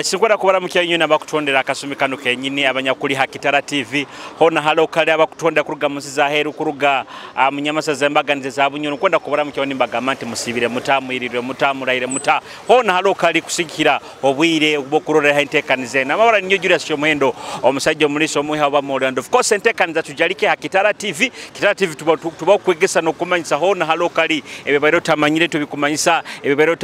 Sinkwenda kubaramukya inywe n'abakutondera akasumi kano kenyini abanyakuli ha Kitara TV hona halo kale abakutondera kuruga mu nsi za heru kuruga munyamasa zembaganize za Bunyoro nkwenda kubaramukya nimbagamba nti musibire muta mwirire muta muraire muta hona halo kali kusikira obwire obwokurorera entekanize namabara ninyo Julius Kyomuhendo omusajja omuliso omuha oba and of course entekaniza tujalike ha Kitara TV. Kitara TV tuba kwegesa n'okumanyisa hona halo kali ebibairo tamanyire tubikumanyisa ebibairo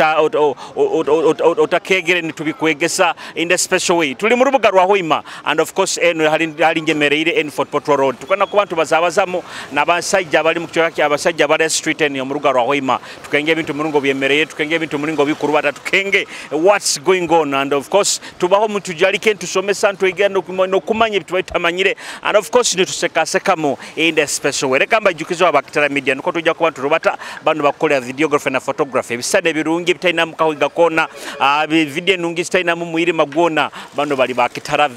otakegere nitubikwegesa in the special way. Tuli mu rubuga rwa Hoima and of course eno hali ngemereire en Fort Portal Road. Tukana ku bantu bazabazamu n'abasajja bali mu kichwa abasajja bali street eno mu rubuga rwa Hoima. Tukenge ebintu muringo byemereye, tukenge ebintu muringo bikurubata, tukenge what's going on and of course tubaho mutujalike tusomesa ntwegera n'okumanya ebintu bitamanyire and of course nitusekasekamu in the special way. Reka mbajukizo aba Kitara Media nuko tujja kuba turubata bano bakolera videography na photography ebisane birungi bitalina mukahiga kona video nungi zitalina mu mwirima gwona bano bali ba Kitara,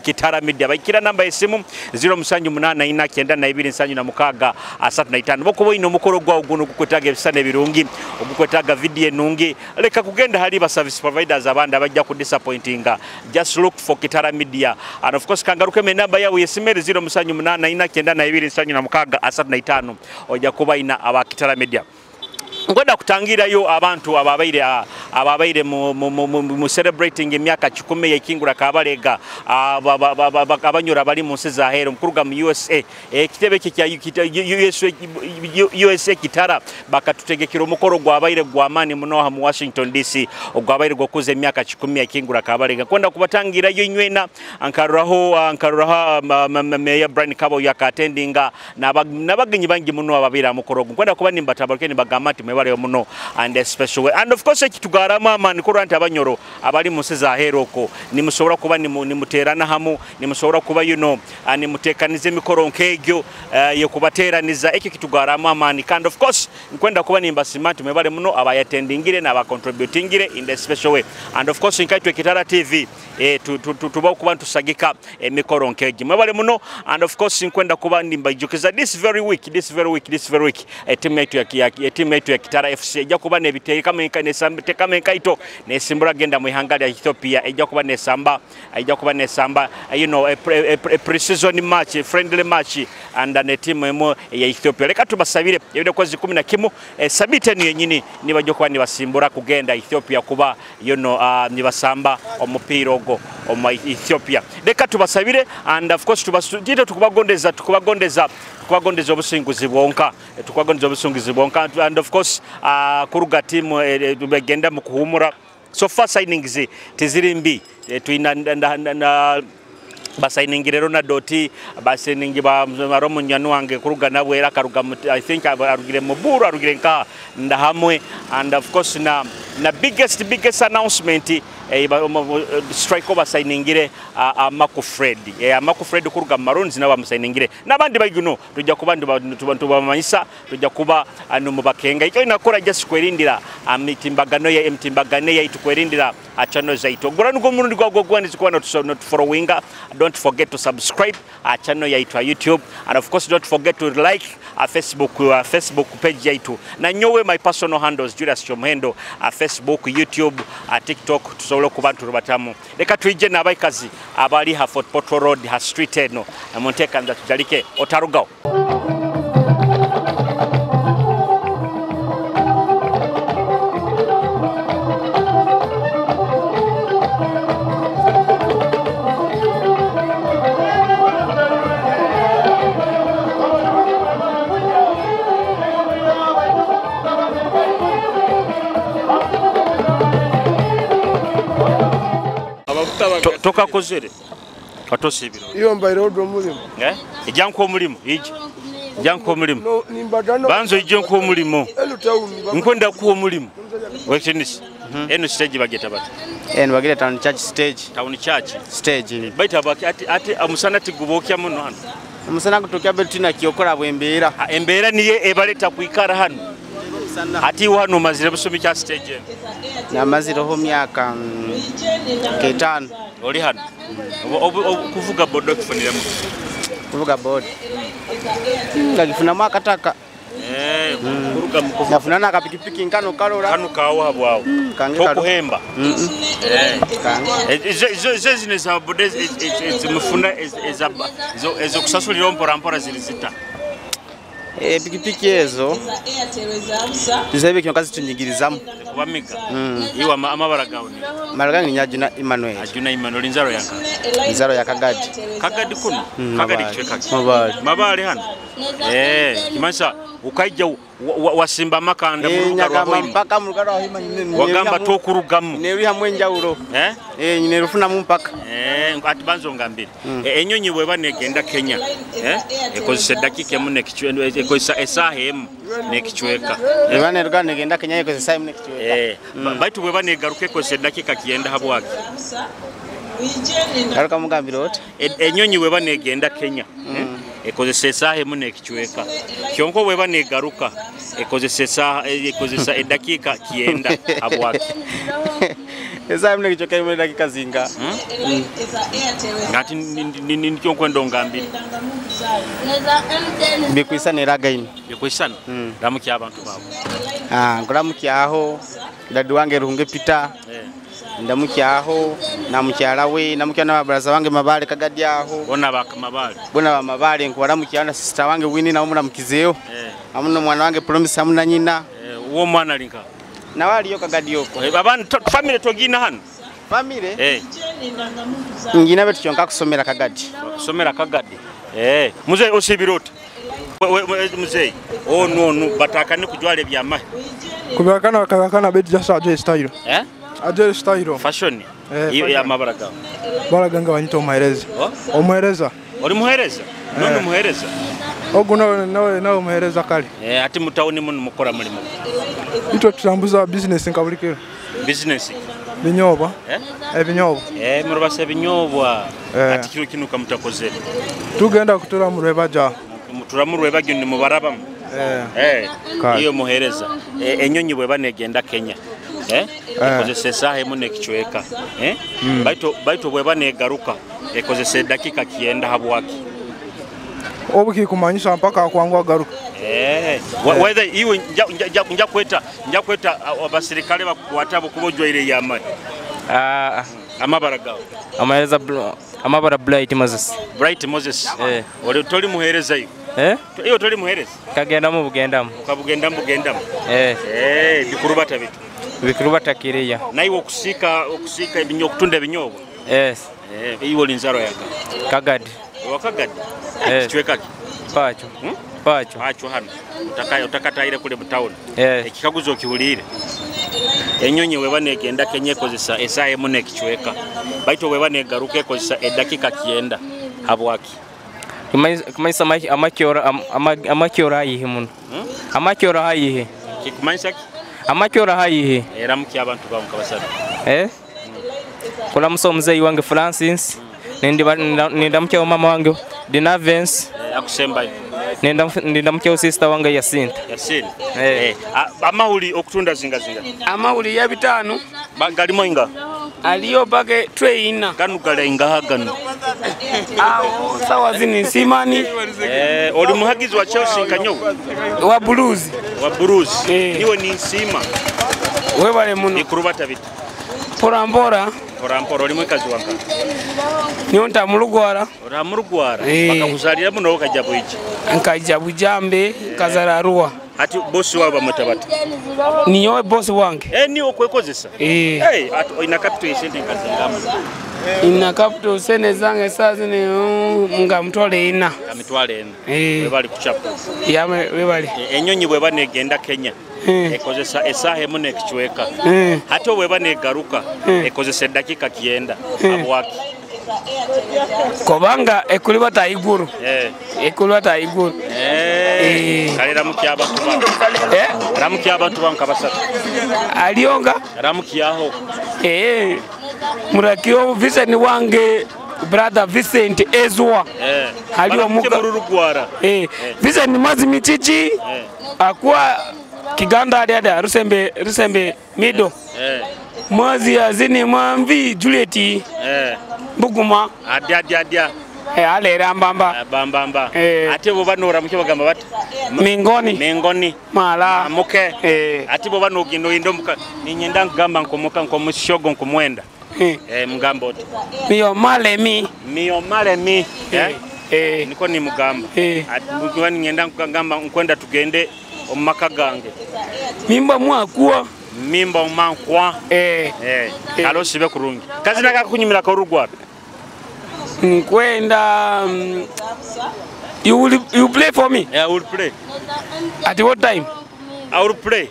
Kitara Media baikira namba esimu 07849276 35 boko ino mukoro gwa oguno gukwetaga ebisane birungi ogukwetaga video nungi leka kugenda hali ba service providers abandi abajja ku disappointinga. Just look for Kitara Media and of course kangaruke me namba yawe esimere 07849276 ojja kuba ina aba Kitara Media. Ngwenda kutangirayo abantu ababaire mu celebrating emyaka 10 yekingura kabalega abanyura bali mu nsi za hero mkuruga mu USA ekitebe kya USA Kitara bakatutegekera omukoro gwabaire gwamani muno mu Washington DC ogwabaire gwokuza emyaka 10 yekingura kabalega. Kwenda kubatangirayo inywena ankaruraho Mayor Brian Kabo yakatendinga nabagenyi bangi muno ababaire mukoro. Kwenda kuba nimbatabaruke nibagamba nti mwebale muno and a special way and of course ekitugarama amani kurwa nti abanyoro abali mu nsi za heroko nimusobola kuba nimuterana hamu nimusobola kuba you know nimutekanize emikoro nkegyo yokubateraniza ekyo kitugarama amani and of course nkwenda kuba nimbasima nti mwebale muno abayatendingire n'abacontributingire in the special way and of course nkaitwe Kitara TV tuba kuba ntusagika emikoro nkegyo mwebale muno and of course nkwenda kuba nimbajukiza this very week timu yetu ya Kitara FC ejja kuba nebiteeka enkaito nesimbura genda mu ihanga lya Ethiopia ejja kuba nesamba you know a pre-season match, a friendly match and ne timu emo ya Ethiopia. Leka tubasabire ebide kwezi 11 sabite ni yenyini nibajja kuba nibasimbura kugenda Ethiopia kuba you know nibasamba omupiira ogwo omu Ethiopia. Leka tubasabire and of course tubasudite tukubagondeza obusinguzi bwonka and of course kuruga timu begenda mu kuhumura so far signings teziri mbi tuina na basainingi Ronaldo basainingi ba Maromo nyanu wange kuruga nabwe era karuga I think arugire muburu arugire nka ndahamwe and of course na biggest announcement striker basainingire Amaku Fred Amaku Fred kuruga Maroons nabo bamusainingire nabandi baiguno tujja kuba tubamanyisa tujja kuba mubakenga icyo inakora just kwerindira emitimbagano ya emitimbagano ya itukwerindira channel zaitu gura nugo murundi gwa gwanizi kuba not followinga. Don't forget to subscribe our channel yaitu YouTube and of course don't forget to like our Facebook page yaitu na nyowe my personal handles Julius Kyomuhendo Facebook, YouTube, TikTok tusobola kuba turubatamu. Leka tuije n'abaikazi abali ha Fort Portal Road ha street eno munteka nza tujalike otarugao. Toka kozere katosibiro iyo mbaire odo mulimu ejja omulimu ije ejja omulimu banzo ijje omulimu nkwenda kuwa omulimu wekinisi eno stage bageta bati eno bageta town church stage town church stage baita ati omusana tigubokya muno hano omusana gutokya betina kyokora bwembeera embeera niye ebaleta kwikara hano ati wano mazire busomi kya stage eno namazireho myaka 5 oli hano kuvuga bodo kifuniramu kuvuga bodo ngagifunamu akataka Kuruga mu kuvuga. Nafuna nakapikipiki nkano kalora. Kano kawo habwawo. Kange kalo. Tokuhemba. Kange. Ezo zino eza boda ezimufuna ezokusasulira mpora mpora ziri zita. Pikipiki ezo tuzebe kyonka zitunyigirizamu. Kubamiga. Iwe amabara gawe ni? Amabara gange ni Ajuna Emmanuel. Ajuna Emmanuel nzaro yaka. Nzaro ya Kagadi. Kagadi kuno? Kagadi kichwe kaki. Mabale. Mabale hano. Kimanyisa ukaija wasimba makanda mu ruga rwa Hoima. Mpaka mu ruga rwa Hoima wagamba tokurugamu. Neruhamu enjawulo. Nerufunamu mpaka. Ati banzo ngambire. Enyonyi bweba negenda Kenya. Ekozesa eddakiika emu n'ekichwe, ekozesa esaaha emu n'ekichweka. Eba neruga negenda Kenya ekozesa esaaha emu n'ekichweka. Baitu bweba negaruka ekozesa eddakiika kiyenda habwaki. Garuka mugambire oti? Enyonyi bweba negenda Kenya. Ekozesa esaaha emu n'ekichweka. Kyonka bweba negaruka ekozesa esaaha, ekozesa eddakiika kiyenda habwaki. Esaaha emu n'ekichweka emu eddakiika zinga. Ngati nikyo nkwenda ongambire. Bikwisana era gaini. Bikwisana? Ramukya abantu baabo. Nkuramukyaho dadi wange Ruhunge Peter. Ndamukyaho na mukyala we, ndamukya na baraza wange Mabale Kagadi aho. Bona ba Mabale. Bona ba Mabale nkubaramukya na sister wange Winnie nawo muramukizeyo. Amu no mwana wange Promise amu na nyina. Uwo mwana linka. Na waliyo Kagadi oko. Abantu family togina hano. Family? Ngina betu kyonka kusomera Kagadi. Kusomera Kagadi. Mzee osibirota. Mzee. Oh no no batakane kujwale byama. Kubakana kabakana betu just aje style. Aje style. Fashion. Iyo ya mabara gawe. Baraganga banyita omuhereza. Omuhereza. Oli muhereza? None muhereza. Ogu nawe muhereza kale. Ati mutawuni muno mukora mulimo. Itwe tutambuza business nka buli kiro. Business. Binyobwa. Ebinyobwa. Murubasa ebinyobwa. Ati kiro kino kamutakozere. Tugenda kutura mu rwebaja. Mutura mu rwebaja ni mubarabamu. Iyo muhereza. Enyonyi bweba negenda Kenya. Ekozesa esaaha emu n'ekichweka. Baitu bweba negaruka ekozesa eddakiika kiyenda habwaki. Obukikumanyisa mpaka akwangwa garuka. Whether iwe nja kweta abasirikale bakukwata bukuba ojwaire yamani. Amabara gawe. Amahereza amabara Bright Moses. Bright Moses. Oli toli muhereza iyo. Iyo toli muhereza. Kagendamu bugendamu. Ukabugendamu bugendamu. Bikurubata bitu. Bikurubata kiriya. Naiwe okusika ebinyo okutunda ebinyobwa. Yes. Iwe oli nzaro yaka. Kagadi. Wakagadi. Kichweka ki? Pacho. Pacho. Pacho hano. Utakataire kule mu town. Ekikaguzo okihuliire. Enyonyi weba negenda Kenya ekozesa esaaha emu n'ekichweka. Baitu weba negaruka ekozesa eddakiika kiyenda habwaki. Kumanyisa amakyora hayihe muno. Amakyora hayihe. Kikumanyisa ki? Amakyora hayihe. Ramukya abantu bawe nkabasatu. Kulamusa omuzeeyi wange Francis. Nindamukya mama wange Dinavence. Akusembayo. Nindamukya sister wange Yasinta. Yasinta. Amahuli okutunda zinga zinga. Amahuli ya bitano. Galimo inga. Aliyo bage tray ina. Ganu gale inga ganu. Awo sawa zini simani. Oli muhagizi wa Chelsea nkanyo. Wa Blues. Wa Blues. Niwe ni nsima. Webale muno. Ikurubata bitu. Pora mpora. Pora mpora oli mwekazi wanka. Nyonta mulugwara. Ora mulugwara. Bakakuzalira muno okaja bwiji. Nkaja bujambe kazara Arua. Ati bosi wabo bamutabata. Niyowe bosi wange. Niwe okwekozesa. Ati ina capital esente nkazingama. Ina capital sente zange saa zine nga mutwale ina. Amitwale ina. Webali kuchapa. Yame webali. Enyonyi bweba negenda Kenya. Ekozesa esaaha emu n'ekichweka. Ate bweba negaruka ekozesa eddakiika kiyenda habwaki. Kubanga ekulibata iguru. Ekulibata iguru. Kale ramukya abantu bawe. Ramukya abantu bawe nkabasatu. Alionga. Ramukyaho. Murakio Vincent wange brother Vincent Ezwa. Alio muka Murugwara. Vincent Mazi Michichi. Akuwa Kiganda ada Rusembe Mido. Mwazi azini mwamvi Juliet. Buguma. Adia. Alera mbamba. Bambamba. Ate bwoba noramukya bagamba bati mingoni. Mingoni. Mala. Muke. Ate bwoba nogenda oyenda omuka ninyenda nkugamba nkomuka nkomushogo nkumwenda. Mugamba oti. Mio malemi. Mio malemi. Niko ni mugamba. Ati ninyenda nkugamba nkwenda tugende omumaka gange. Mimba mwakuwa. Mimba umankwa. Kale osibe kurungi. Kazina kakunyumira korugwa. Nkwenda you play for me? Yeah, I will play. At what time? I will play.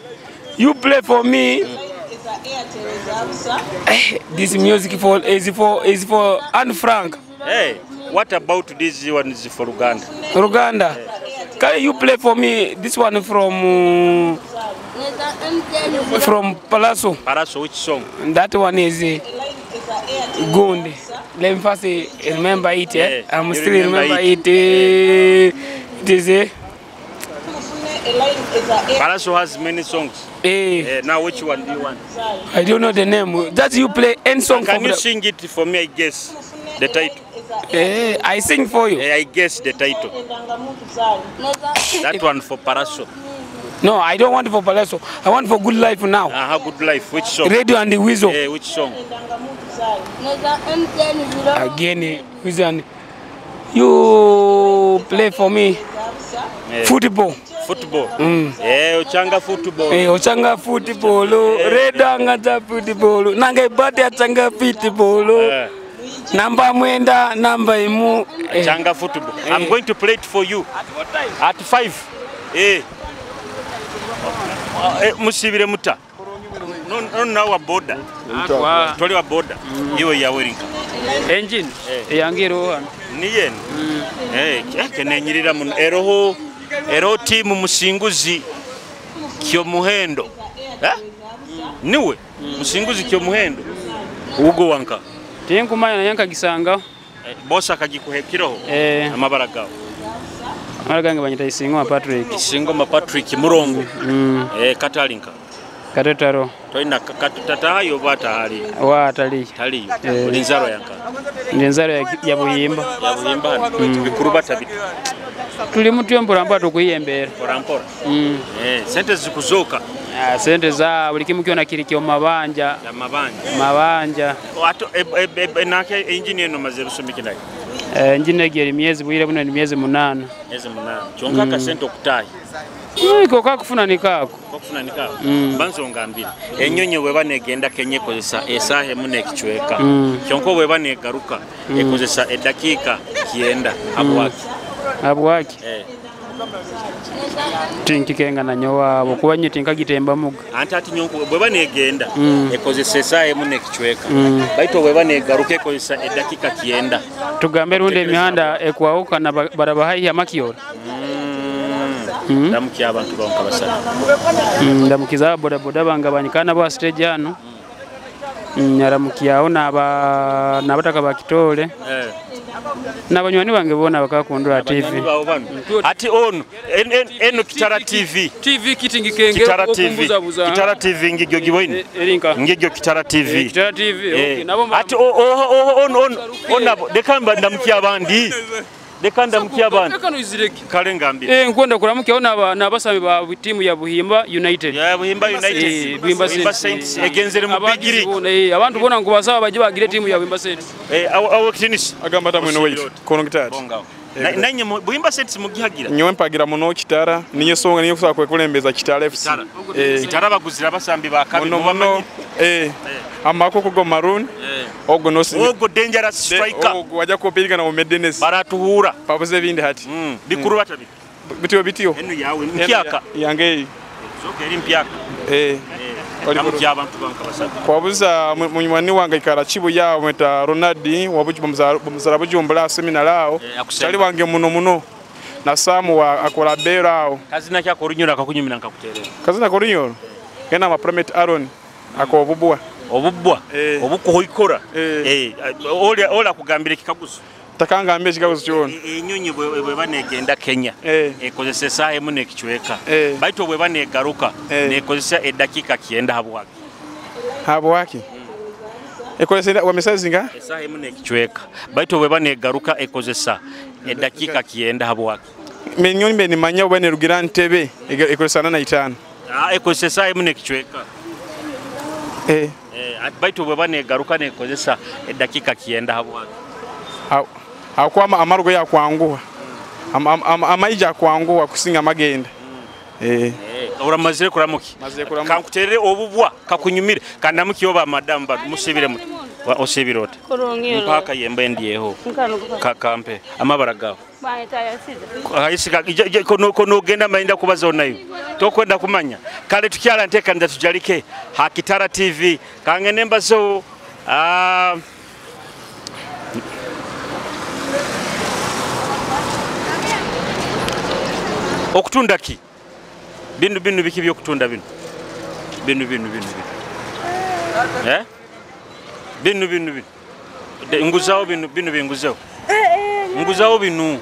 You play for me. This music for is for Anne Frank. Hey, what about this one is for Uganda? Uganda. Can you play for me this one from Palazzo? Palazzo, which song? That one is Gundi. Let me first remember it. I'm still remember it. It is. Palazzo has many songs. Now which one do you want? I don't know the name. That you play any song. Can you sing it for me? I guess the title. I sing for you. I guess the title. That one for Palazzo. No, I don't want for Palazzo. I want for Good Life now. Good Life. Which song? Radio and the Weasel. Which song? Again, Weasel. You play for me. Football. Football. Ochanga football. Ochanga football. Radio angata football. Nange bate achanga football. Namba mwenda, namba imu. Achanga football. I'm going to play it for you. At what time? At 5. Musibire muta. No now a border. Toli wa border. Iwe ya werinka. Engine yangiro hano. Niyen. Kenenyirira muno eroho ero timu musinguzi kyo muhendo. Niwe musinguzi kyo muhendo. Ugo wanka. Tinkumanya nanyanka gisanga. Bosa akagikuhekiroho. Amabara gawo. Amabara gange banyita Isingoma Patrick. Isingoma Patrick Murongo. Katalinka. Katetaro. Toina katatayo bata hali. Wa atali. Tali. Olinzaro yanka. Ndinzaro ya Buhimba. Ya Buhimba. Bikuruba tabitu. Tuli mutyo mpora tukuyembera. Mpora mpora. Sente zikuzoka. Sente za buli kimu kyona kiri kyo mabanja. Ya mabanja. Mabanja. Ato nake engine eno maze rusomiki nayo. Engine egeri miezi bwire buno ni miezi 8. Miezi 8. Kyonka ka sente okutayi. Iko kakufuna nikako. Kakufuna nikako. Banzo ngambira. Enyonyi weba negenda Kenya ekozesa esaha emu n'ekicweka. Kyonka weba negaruka ekozesa eddakiika 9 habwaki. Habwaki. Tinkikenga na nyowa okuba nyo tinkagitemba muga. Anti ati nyonko bweba negenda ekozesa esaha emu n'ekicweka. Baitu weba negaruka ekozesa eddakiika 9. Tugambe runde emihanda ekwawuka na barabahayi amakiora. Ndamukia abantu bonka basatu. Ndamukiza boda boda banga banyikana ba stage hano. Nyaramukiaho naba nabataka bakitole. Nabanywani bange bona bakakundura TV. Ati ono eno Kitara TV. TV kitingi kenge Kitara TV. Kitara TV ngigyo giboini. Ngigyo Kitara TV. Kitara TV. Okay. Nabo ati ono ono dekamba ndamukia abandi. Dekanda mkia bana. Kale ngambira. Nkwenda kulamukia ona nabasami ba timu ya Buhimba United. Ya Buhimba United. Buhimba Saints egenzere mu bigiri. Abantu bona ngubasaba baje bagire timu ya Buhimba Saints. Awo kitinisi. Agamba tamwe wait. Kono kitati. Nanye Buhimba Saints mugihagira. Nyowe mpagira muno Kitara niyo songa niyo kusaba kwekulembeza Kitara FC. Kitara baguzira basambi ba kabi muno. Amako kugo maroon. Ogo no ogo dangerous striker. Ogo waja kopirika na Omedenes. Baratuhura. Pabuze bindi hati. Bikuru batabi. Bitiyo bitiyo. Enu yawe mkiaka. Yange. Soke eri mpiaka. Ndamukia abantu banka basatu. Kwabuza munywani wange ikara Chibuya mweta Ronaldi wabuju muzara bujumbula seminar lao. Chali wange muno muno. Na Samu wa akola bera ao. Kazina kyako runyura akakunyumira nkakuterera. Kazina ko runyoro. Gena ma Promet Aaron akobubwa. Obubwa. Obukuhoikora. Ola kugambira kikaguzo. Takangambye ekikaguzo kyona. Enyonyi bweba negenda Kenya ekozesa esaha emu n'ekicweka. Baitu bweba negaruka nekozesa eddakiika 9 habwaki. Habwaki? Ekozesa wamesazi nga Esaha emu n'ekicweka. Baitu bweba negaruka ekozesa eddakiika 90 habwaki? Menyoni mbe nimanya oba nerugira Ntebe ekozesa 45. Ekozesa esaha emu n'ekicweka. Baitu bweba negaruka nekozesa eddakiika 90 habwaki? Akwama amarugo yakwanguha. Amaija akwanguha kusinga amagenda. Uramazire kuramuki? Kankuterere obubwa kakunyumire kandamuki oba madamu badu musibire muti. Osibire ota. Mpaka yembe ndieho. Kakampe amabara gawo. Ayisika kono ogenda mayinda kubaza onayo. Tokwenda kumanya. Kale tukyala nteekaniza tujalike Hakitara TV. Kangende mbazo okutunda ki? Binu binu biki byokutunda binu? Binu binu binu binu. Binu binu binu. Nguzao binu binu binguzeo. Nguzao binu.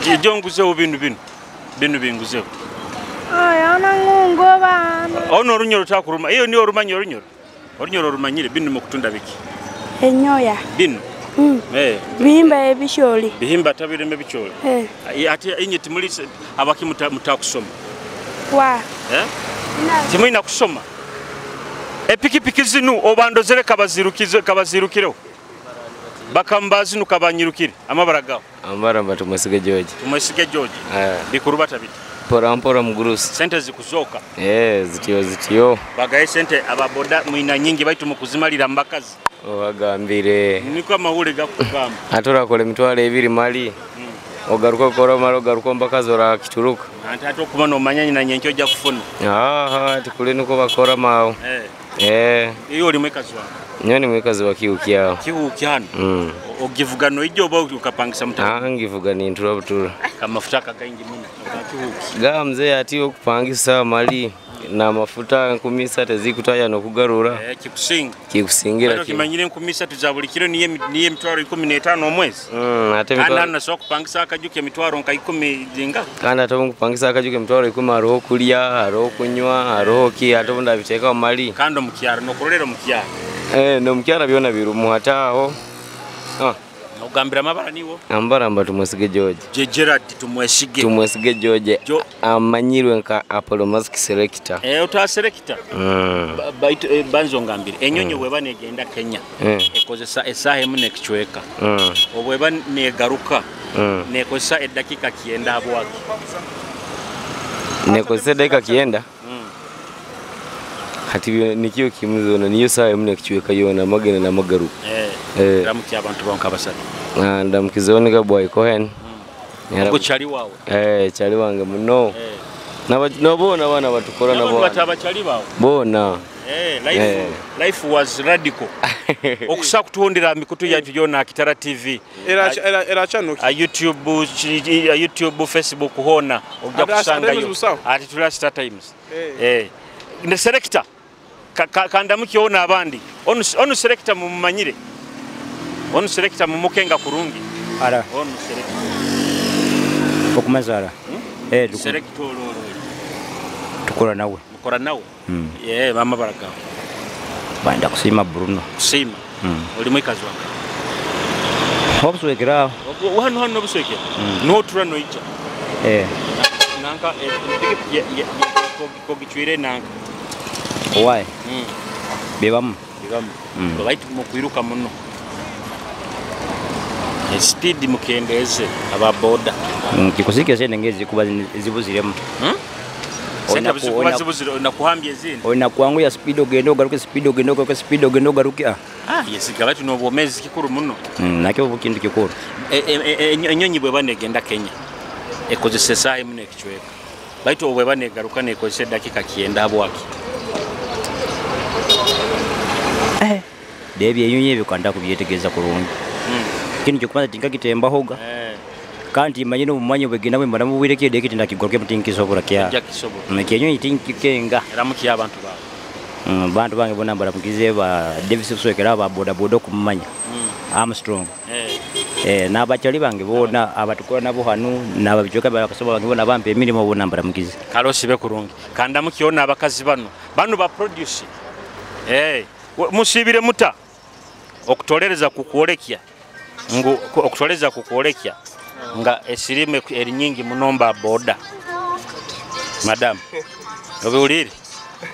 Jijo nguzeo binu binu. Binu binguzeo. Aya ona ngungo bana. Ono orunyoro takuruma. Iyo ni orumanyi orunyoro. Orunyoro orumanyire binu mukutunda biki? Enyoya. Binu. Bihimba ebisholi. Bihimba tabireme bicholi. Ate inye timuli abaki mutakusoma. Wa. Timulina kusoma. Epikipiki zinu obandozere kabazirukize kabazirukiro. Bakambazi nukabanyirukire amabara gawo. Amabara mba Tumwesige George. Tumwesige George. Bikurubata biti. Pora mpora mgurusi. Sente zikuzoka. Zitiyo zitiyo. Bagaye sente ababoda mwina nyingi baitu mukuzimalira mbakazi. Obagambire. Niko amawule gakugamba. Atora kole mitwalo 2 mali. Ogaruka kora mali ogaruka mbakazi ora kituruka. Ante ate okuba nomanya nyina nyenkyo ojja kufuna. Tikule niko bakora mawo. Iyo oli mwekazi wawe? Nyo ni mwekazi wa Kihuki awo. Kihuki hano? Ogivuga noijja oba ukapangisa mutaka? Ngivuga nintura butura. Kamafuta kagaingi muno. Kihuki. Ga mzee ati okupangisa mali na mafuta 13 zikutaya nokugarura. Kikusinga. Kikusingira. Kimanyire 13 za buli kiro niye mitwalo 15 omwezi. Ate mitwalo. Kandi nasobola kupangisa akajuke mitwalo nka 10 zinga. Kandi ate kupangisa akajuke mitwalo 10 hariho kulya, hariho kunywa, hariho ki ate obundi abiteeka mali. Kandi omukyaro nokurolera omukyaro. No mukyaro byona birumu hataho. Ogambira amabara niwo? Amabara mba Tumwesige George. Gerard Tumwesige. Tumwesige George. Amanyirwe nka Apollo Mask Selector. Ota selector. Banzo ngambire. Enyonyi bweba negenda Kenya. Ekozesa esaha emu n'ekicweka. Obweba negaruka. Nekozesa eddakiika 90 habwaki? Nekozesa eddakiika 90? Hati nikiyo kimuzono niyo saha emu n'ekicweka yona magenda namagaruka. Ndamukia abantu bonka basatu. Ndamukizonika boy Cohen. Ngo chali wawe. Chali wange muno. Nabona abana batukora nabo. Bataba chali bawe. Bona. Life was radical. Okusa kutuhondera mikutu yaitu yona Kitara TV. Era channel. YouTube, Facebook hona ojja kusangayo. Ati tula Star Times. Ne selector. Kandamuki ona abandi. Onu selector mumanyire. Onu selector mumukenga kurungi. Ara. Onu selector. Okumazara. Selector ololo. Tukora nawe. Mukora nawe. Mama baraka. Banda kusima Bruno. Kusima. Oli mwekazi waka. Obuswekera. Hano hano obuswekera. No tura no ija. Nanka kogichwire nanka. Why? Bebamu. Bebamu. Baitu mukwiruka muno. Speed mukendeze aba boda. Kikusike sente ngezi kuba zibuziremu. Sente zikuba zibuzire nakuhambye ezindi. Ona kwangu ya speed ogenda ogaruke speed ogenda ogaruke speed ogenda ogaruke. Yes, gabatu n'obwomezi kikuru muno. Nakyo kintu kikuru. Enyonyi bweba negenda Kenya. Ekozesa esaha emu n'ekicweka. Baitu obweba negaruka nekozesa eddakiika 90 habwaki? Debi enyonyi ebyo kanda kubyetegereza kurungi. Kintu kyokubanza tinkakitembahoga. Kandi manyine obumanyi bwegenda bwemba namubwire kyede kitinda kigoroke mutinkisobola kya. Enyonyi tinkikenga. Eramukiya abantu bawe. Bantu bange bona mbaramukize ba Davis Buswekera ba boda boda okumumanya. Armstrong. N'abachali bange bona abatukora nabo hano n'ababicoka bakasobola bange bona bampa emirimu bona mbaramukize. Kale osibe kurungi. Kandamukiona abakazi bano. Bano ba produce. Musibire muta okutolereza kukwolekya ngu okutolereza kukwolekya nga esirime eri nyingi munomba boda. Madam, obiwulire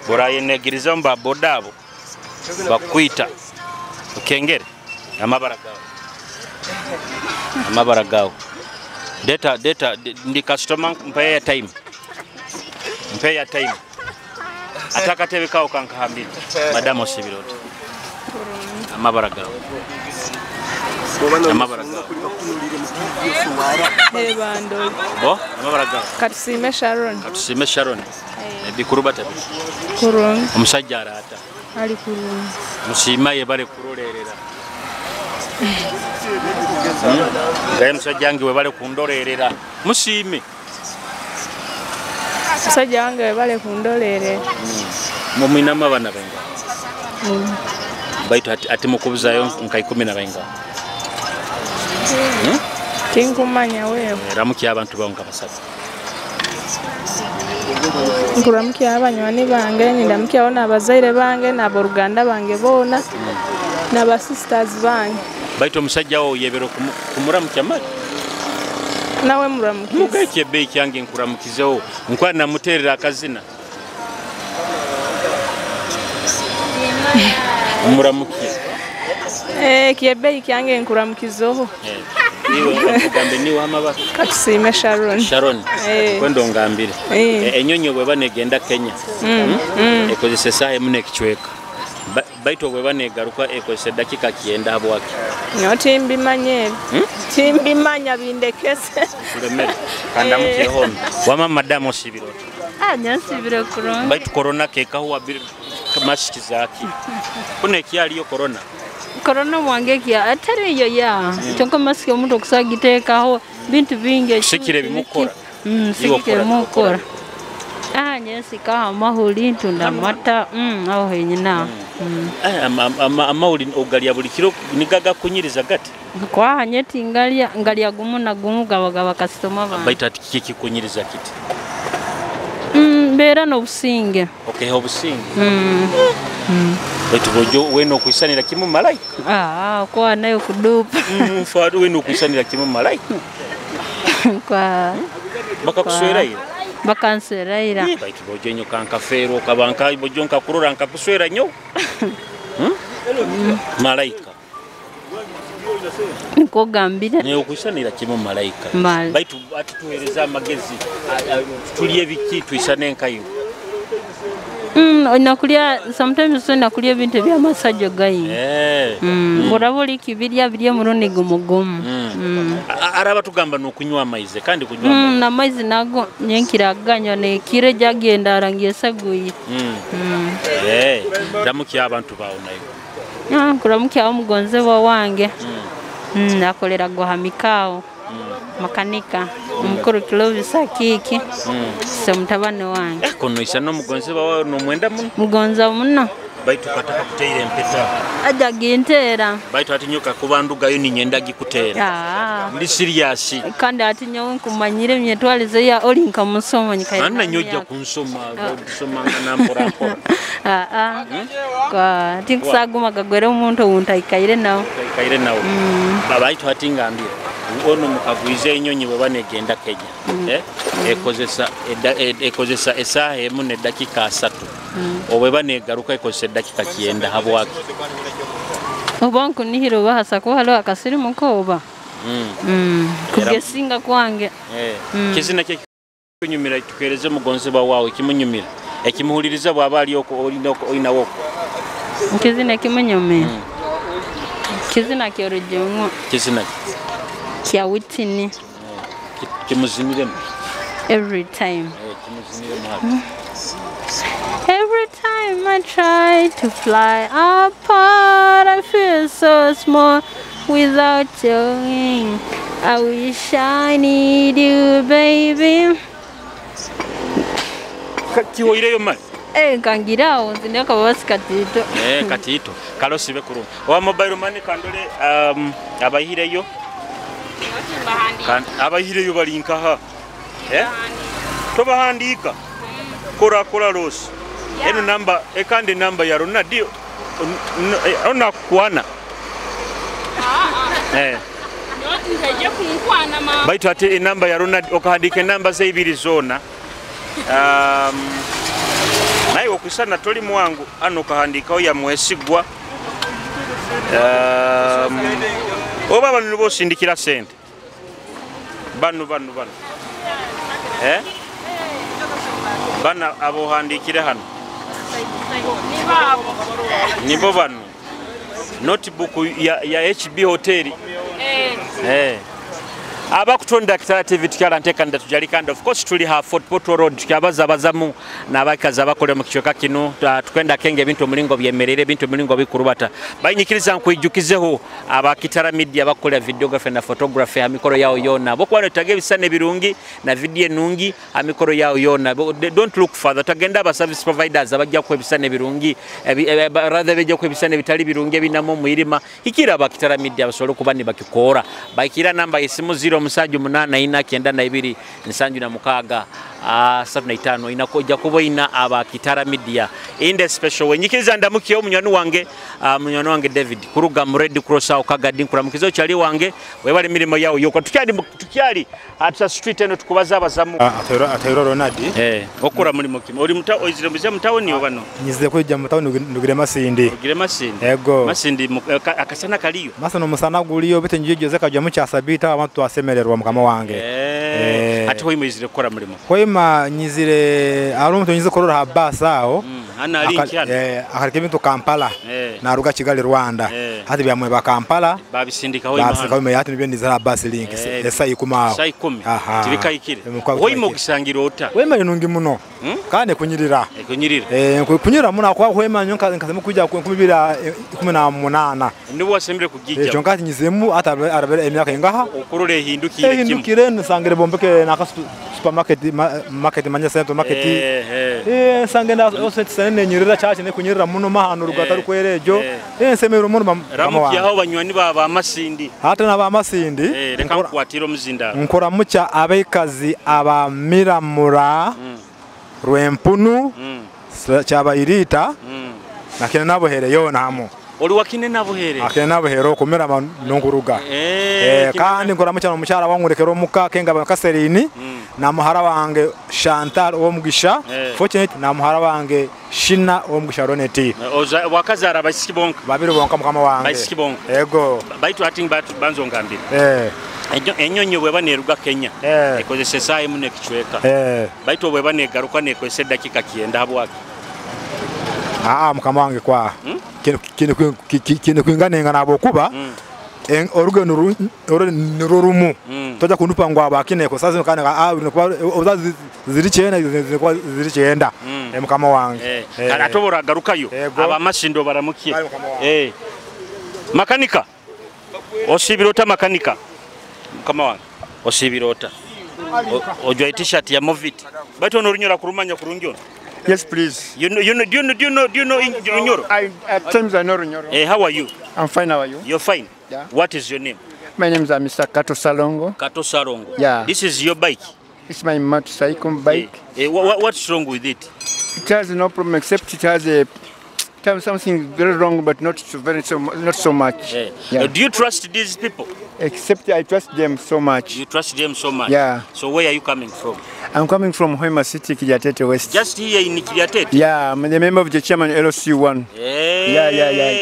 burayenegiriza mba boda abo bakwita ukengere amabara gawe. Amabara gawe. Data ndi customer mpe time. Mpe time. Atakatebe kawo kankahambira. Madam osibire oti. Amabara gawe. Amabara gawe. Ebando. Bo, amabara gawe. Katusime Sharon. Katusime Sharon. Ebikuru bata. Kurungi. Omusajja arata. Ali kurungi. Musima yebale kurolerera. Ngaye musajja wange webale kundolerera. Musime. Musajja wange webale kundolerera. Mumwinamu abaana benga. Baitu ati mukubuzayo nka 10 na benga. Tinkumanya wewe. Ramuki abantu bawo nka basatu. Nkuramukia abanywani bange, nindamukiaho n'abazaire bange, n'aboruganda bange boona, n'abasisters bange. Baitu omusajja wo yebero kumuramukya mali. Nawe muramukize. Mugeke ebbeeyi kyange nkuramukizeho, nkwa namuteerera akazina. Muramukize. Kiebbeeyi kyange nkuramukizeho. Niwe nkugambe niwe amabara. Katusime Sharon. Sharon. Kwendo ngambire. Enyonyi bweba negenda Kenya. Ekozesa esaaha emu n'ekicweka. Baitu bweba negaruka ekozesa eddakiika 90 habwaki. Nyo timbimanye. Timbimanya bindekese. Kulemere. Kandamukiye hono. Wama madamu osibire oti. Nyansibire kurungi. Baitu corona kekahuwa masiki zaki. Kuno ekyaliyo corona. Corona mwange kya atari yo ya. Kyonka masiki omuntu okusagiteekaho bintu bingi. Sikire bimukora. Sikire bimukora. Nyensikaho amahuri ntunda amata aho henyina. Amahuri ogalya buli kiro nigaga kunyiriza gati. Kwa nyeti ngalya ngalya gumu na gumu gabagaba kasitoma bange. Baitu ati kiki kikunyiriza kiti? Mbeera n'obusinge. Okay, obusinge. Baitu bojo weno okuisanira kimu malaika. Kwa nayo kudupa. Mfadu weno okuisanira kimu malaika. Kwa bakakuswera ira. Bakanswera ira. Baitu bojo nyo kankafero kabanka bojo nkakurora nkakuswera nyo. Malaika. Nkogambire. Ne okuisanira kimu malaika. Baitu atutuhereza amagezi tuliye biki tuisane nkayo. Nakulya sometimes nakulya ebintu by'amasajja gayi. Oraba kibirya birya murundi gumugumu. Araba tugamba n'okunywa amaizi kandi kunywa amaizi. N'amaizi nago nyenkiraganywa nekiro gyagenda arangiye saguye. Ramukia abantu bawo nayo. Nkuramukia omugonzebwa wange. Akolera guhamikao. Makanika omukuru Clovis Akiki. Se mutabani wange. Kono isa n'omugonzebwa wawe n'omwenda muno. Mugonza muno. Baitu kataka kuteera empeta. Aja ginteera. Baitu ati nyoka kubandugayo ninyenda gikuteera. Ndi serious. Kandi ati nyowe nkumanyire emyetwalize ya oli nkamusoma nyikaye. Anna nyojja kunsoma, kusoma nga nampora mpora. Kwa tinkusaguma kagwere omuntu owuntaikaire nawe. Taikaire nawe. Baitu ati ngambire. Ono mukagwize enyonyi bwe banegenda Kenya. Ekozesa esaaha emu n'eddakiika 3. Obwe banegaruka ekozesa eddakiika 90 habwaki. Oba nkunihira obahasa kuba hariho akasirimu koba. Kugesinga kwange. Kizina kye kunyumira tukereze mugonzebwa wawe kimunyumira. Ekimuhuliriza bw'aba ali oko olinawo. Kizina kimunyumira. Kizina kyorujungu. Kizina kya Whitney. Kimuziniremu. Every time. Kimuziniremu. Every time I try to fly apart, I feel so small without your wing. I wish I need you, baby. Kiwoireyo mali. Kangirawo nzineka kabasi katito. Katito. Kalosibe kurungi. Wa mobile money kandole abahireyo. Abahireyo bali nkaha. Tobahandika. Kora kora losi. Eno namba ekande namba ya Ronaldo. Ona kukwana. Baitu ate enamba ya Ronald okahandika enamba ze ibiri zona. Naye okusana toli mwangu ano kahandikaho ya Mwesigwa. Oba bano bosindikira sente. Bano. Bana abohandikire hano. Nibo bano. Notebook ya HB Hotel. Abakutonda Kitara TV tukyala nteka nda tujalika and of course tuli ha Fort Portal Road tukyabaza bazamu n'abakazi abakole mu kichweka kino tukwenda kenge ebintu omulingo byemerere ebintu omulingo bikurubata bayinyikiriza nkwijukizeho aba Kitara Media bakola videography na photography ha mikoro yao yona bokuba tage ebisane birungi na video nungi ha mikoro yao yona. Don't look further, tagenda aba service providers abajja ku ebisane birungi rather bejja ku ebisane bitali birungi ebinamo muirima ikira aba Kitara Media basobole kuba ni bakikora bakira namba isimu 0 7 8 4 9 2 7 6 35 inakoja kuboina aba Kitara Media in the special we nyikiriza ndamukiye omunywani wange David kuruga mu Red Cross awo Kagadi nkuramukizo kyali wange webali mirimo yawo yoko tukyali ata street eno tukubaza abazamu Atero Ronald okora mulimo kimi oli muta oizire muze mutawoni obano nyize kujja mutawoni ndugire Masindi ego Masindi akasana kaliyo masano musana guliyo bete njijoze kajja mu kyasabita abantu twasemererwa mukama wange ate hoima izire kukora mulimo hoima nyizire arumu tunyize korora ha bus aho ana link akareka ebintu Kampala naruga Kigali Rwanda hati byamwe ba Kampala babisindika hoima hoima hati nibyo nizira bus link esa ikuma aho sa 10 tibikayikire hoima ogisangira ota hoima inungi muno kandi kunyirira kunyirira muno kwa hoima nyonka nkasema kujja ku 2018 nibo wasembere kugijja ekyo nkati nyizemu ata arabere emyaka ingaha okurore hindukire kimwe hindukire nsangire bombeke naka supermarket market manya center market sange na osetse nyirira chache ne kunyirira muno mahano rugata rukwerejo nsemero muno ramuki aho banywani baba Masindi hata na ba Masindi reka nkwatira omuzinda nkora mucha abekazi abamiramura rwempunu cyabayirita nakene nabohere yona hamo oli wakine nabohere akene nabohere okumira nonguruga kandi nkora mucha omukyala wangurekera omuka kenga bakaserini na muhara wange Chantal Omugisha fortunate na muhara wange Shina Omugisha Roneti wakazara basiki bonka babiri bonka mukama wange basiki bonka ego baitu ating banzo ngambira enyonyi bweba neruga Kenya ekozesa esaaha emu n'ekicweka baitu bweba negaruka nekozesa eddakiika 9 habwaki mukama wange kwa kino kwinganenga nabo kuba orugendo rurumu toja kundupa ngo abakineko sasa kana ozazi ziri chena ziri chenda mukama wange kana atobora garukayo abamasindo baramukiye makanika osibirota makanika mukama wange osibirota ojwa t-shirt ya Movit baitu onorunyora kurumanya kurungi. Yes, please. You know, do you know Runyoro? At times I know Runyoro. How are you? I'm fine, how are you? You're fine? Yeah. What is your name? My name is Mr. Kato Salongo. Kato Salongo. Yeah. This is your bike? It's my motorcycle bike. What's wrong with it? It has no problem except it has a something very wrong, but not so much. Yeah. Do you trust these people? Except I trust them so much. You trust them so much? Yeah. So where are you coming from? I'm coming from Hoima City, Kiryatete West. Just here in Kiryatete? Yeah, I'm the member of the chairman LOC1. Yeah.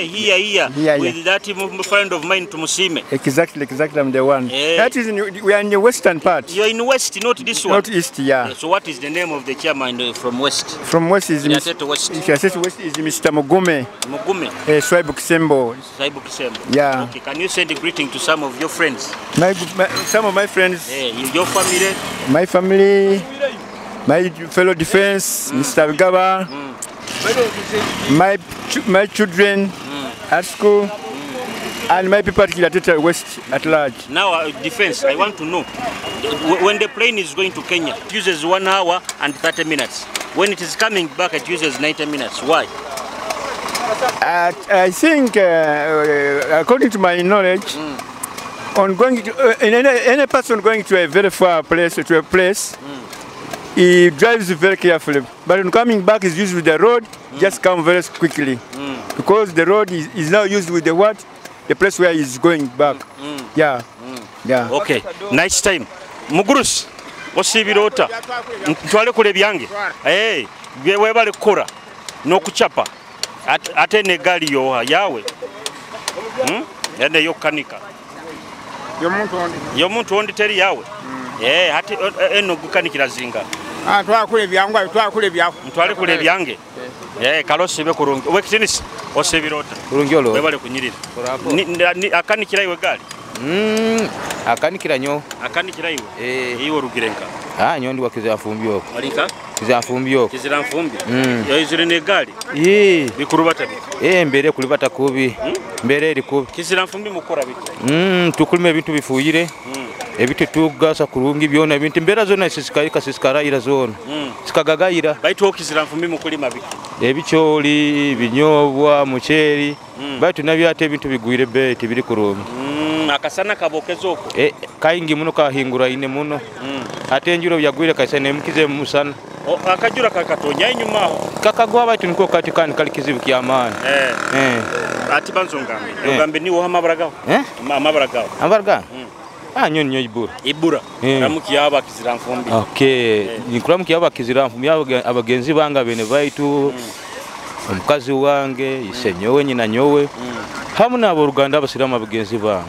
Here. With that friend of mine, Tumusime. Exactly, I'm the one. That is, we are in the western part. You're in west, not this one? Not east, yeah. So what is the name of the chairman from west? From west is Kiryatete West. Kiryatete West is Mr. Mugume. Mugume? Swaibu Kisembo. Swaibu Kisembo. Yeah. Okay, can you send a greeting to some of your friends? Some of my friends. Your family? My family, my fellow defense, Mr. Gaba, my children at school, and my people at Kiryatete West at large. Now, defense, I want to know, when the plane is going to Kenya, it uses 1 hour and 30 minutes. When it is coming back, it uses 90 minutes. Why? I think, according to my knowledge, on going to, any person going to a very far place, to a place, he drives very carefully. But on coming back, is usually the road, just come very quickly. Because the road is now used with the what? The place where he's going back. Yeah. Yeah. Okay. Nice time. Mugurusi osibirota ntwale kule byange. Eh, webale kukora n'okuchapa. Ate negali yoha yawe. Yande yokanika. Yomuntu ondi teri yawe. Eh, hati eno gukanikira zinga. Ah, twakule byangu, twakule byangu. Ntwale kule byange. Eh, kalosi be kurungi. Wekitinisi osibirota. Kurungi olo. Webale kunyirira. Akanikira iwe gali. Akanikira nyo. Akanikira iwe. Eh, iwe rugirenka. Ah, nyo ndi wakiza mfumbi oko. Walika? Kiza mfumbi oko. Kizira mfumbi. Yo izire ne gali. Eh. Bikurubata biki. Eh, mbere kulibata kubi. Mbere eri kubi. Kizira mfumbi mukora biki. Tukulime ebintu bifuyire. Ebintu tugasa kurungi byona ebintu mbera zona sisikarika sisikarayira zona. Sikagagayira. Baitu okizira mfumbi mukulima biki. Ebicholi, binyobwa, mucheri. Baitu nabyo ate ebintu bigwire be tibiri kurungi. Akasana kabokezo oko. Kaingi muno kahingura ine muno. Ate enjuro yagwire kaisa nemukize musana. Akajura kakatonya inyuma aho. Kakagwa baitu niko kati kandi kali kizibu kya maani. Ati banzo ngambe. Ngambe niwo amabara gaho. Amabara gaho. Amabara gaho? Ah, nyo nyo ibura. Ibura. Ramuki yaba kizira mfumbi. Okay. Nikuramuki yaba kizira mfumbi abagenzi banga bene baitu. Omukazi wange, ise nyowe nyina nyowe. Hamu nabo Ruganda abasiramu abagenzi bange.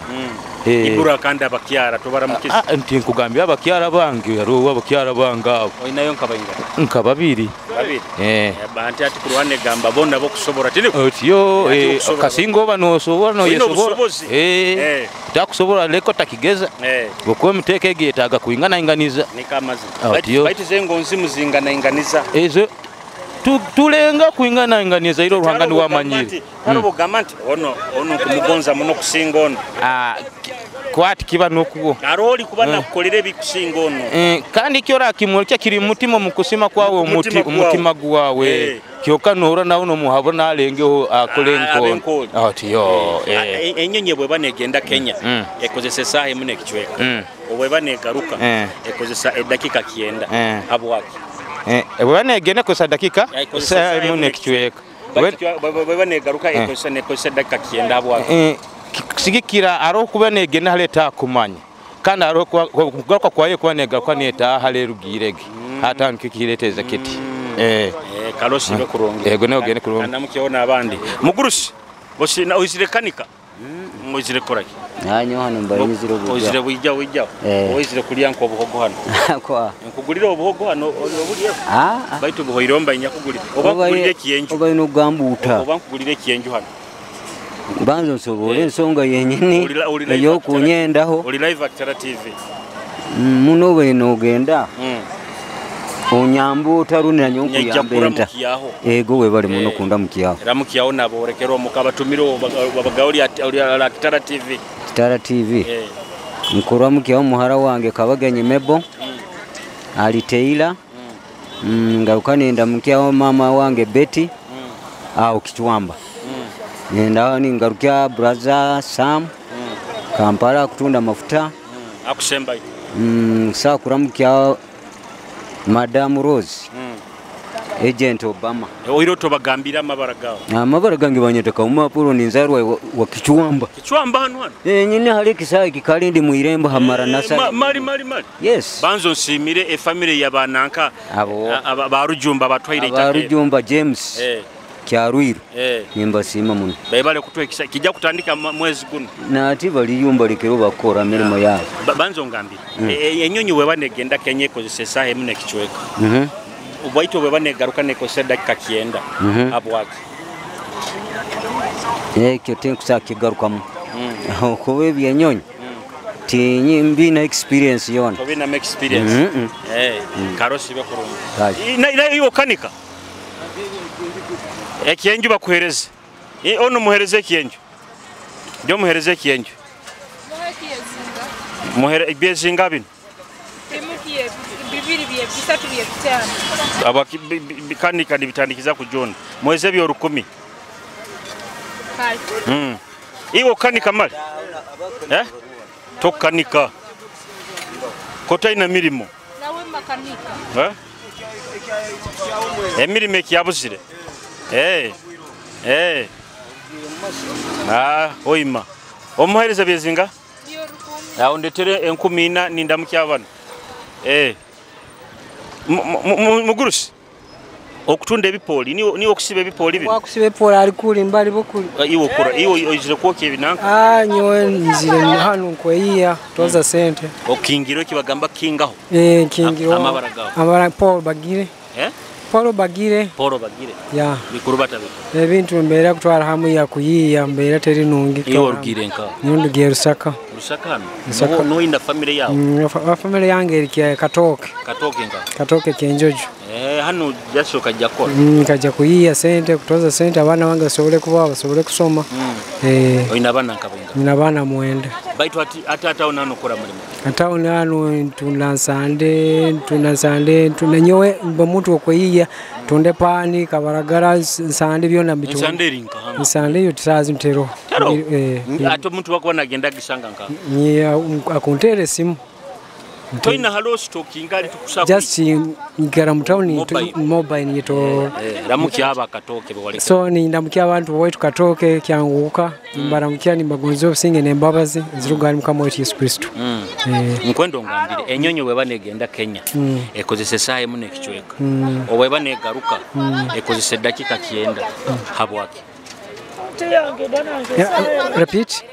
Ibura kandi abakyara tobaramukiza. Nti nkugambye abakyara bange hariho abakyara bange abo. Oinayo nkabainga. Nka babiri. Babiri. Banti ati kurwane gamba bona bokusobora tini. Otyo kasingo oba nosobora no yesobora. Takusobora leko takigeza. Bwokuba muteke egetaga kuingana inganiza. Nikamazi. Baitu zengo nzimu zingana inganiza. Ezo tulenga kuingana inganiza ilo ruhanga ni wamanyiri. Hano bugamba nti ono kumugonza muno kusinga ono. Kwati kiba nokuwo. Aroli kuba nakukolera ebikusinga ono. Kandi kyora kimulya kiri mutima mukusima kwawe umutima gwawe. Kyoka nohora nawo nomuhabura nalengeho akole enko. Ati yo. Enyonyi bweba negenda Kenya ekozesa esaha emu n'ekicweka. Obweba negaruka ekozesa edakika 9. Habwaki? Bweba negenda ekozesa dakika emu n'ekicweka. Bweba negaruka ekozesa dakika 9 habwaki? Kusigikira aro kuba negenda haleta kumanya kandi aro kugaruka kwaye kuba negaruka neta halerugirege hatandika kireteza kiti. Kalosi be kurungi. Yego nayo gende kurungi. Namukiona abandi. Mugurusi bosina oizire kanika. Oizire koraki. Nanyo hano mbayizire obujja. Oizire bwijja bwijja. Oizire kulya nko obuhogo hano. Kwa. Nkugulira obuhogo hano obulye. Baitu buhoire omba nyakugulira. Oba nkugulira ekiyenju. Oba ino gambuta. Oba nkugulira ekiyenju hano. Banzo nsobole ensonga yenyini eyokunyendaho. Oli live at Tara TV. Muno weno ogenda. Onyambu otarunira nyonku yambenta. Ego we bali muno kunda mukiyaho. Era mukiyaho nabo orekera omukaba tumiro babagauli ala Kitara TV. Kitara TV. Nkurwa mukiyaho muhara wange Kabagenyi Mebo. Ali Teila. Ngaruka nenda mukiyaho mama wange Betty. Au Kichwamba. Nenda ningarukia brother Sam. Kampala kutunda mafuta. Akusemba. Sa kuramukiyaho Madam Rose. Agent Obama. Oiro tobagambira amabara gawo. Amabara gange banyeteka umapuro ni nzarwa wa Kichwamba. Kichwamba hano hano. Nyine hari kisayi kikalindi muirembo hamara nasa. Mali mali mali. Yes. Banzo nsimire e family ya bananka. Abo. Abarujumba batwaire itaka. Abarujumba James. Kyarwiru. Nimbasima muno. Baibale kutwekisa kijja kutandika mwezi guno. Na ati baliyumba likero bakora mirimo yabo. Banzo ngambira. Enyonyi weba negenda Kenya ekozesa esaha emu n'ekicweka. Obwaitu bweba negaruka nekozesa dakika 9. Habwaki? Ekyo tinkusa kigarukamu. Okuba ebyenyonyi. Tinyi mbina experience yona. Tobina experience. Karosi be kurungi. Na iwo kanika. Ekiyenju bakuhereze. Ono muhereze ekiyenju. Ndio muhereze ekiyenju. Muhere byezinga bino. Timukiye bibiri bye bisatu bye bitano. Aba kanika nibitandikiza kujona. Muheze byo 10. Iwo kanika mali. Tokanika. Kotaina mirimo. Nawe makanika. Emirimo ekiyabuzire. Oima omuhereza byezinga awo ndetere 14 nindamukya bano mugurusi okutunda ebipoli ni okusiba ebipoli bino wakusiba ebipoli ali kuli mbali bokuli iwo kura iwo ojire kwokya ebinanka nyowe nzire hano nkweyiya toza sente okingiro kibagamba kingaho kingiro amabara gawo amabara Paul Bagire Paul Bagire Paul Bagire ya bikuru batabe ebintu mbera kutwara hamu ya kuyiya mbera teri nungi iwo rugire nka nungi Rusaka Rusaka hano no inda family yawo family yange eri Katoke Katoke nka Katoke Kenjojo hano jashoka jakora kaja kuyiya sente kutoza sente abana wange basobole kuba basobole kusoma oina abana nkabenga nina abana mwenda baitu ati ataona hano kora mulimo ataona hano ntunda nsande ntunda nyowe mba muntu okweyiya tunde pani kabaragara nsande byona bitu nsande rinka hano nsande yo tisazi mtero ate omuntu wakuba nagenda gisanga nka ni akuntere simu toina halo stocking ali tukusaba just ngara mutauni mobile nito ramuki aba Katoke bwale so ni ndamukia abantu wetu Katoke kyanguka mbaramukia ni bagonzo obusinge nembabazi zirugari mukama wetu Yesu Kristo nkwendo ngambire enyonyo weba negenda Kenya ekozese saha emu nekichweka obweba negaruka ekozese dakika 9 habwaki repeat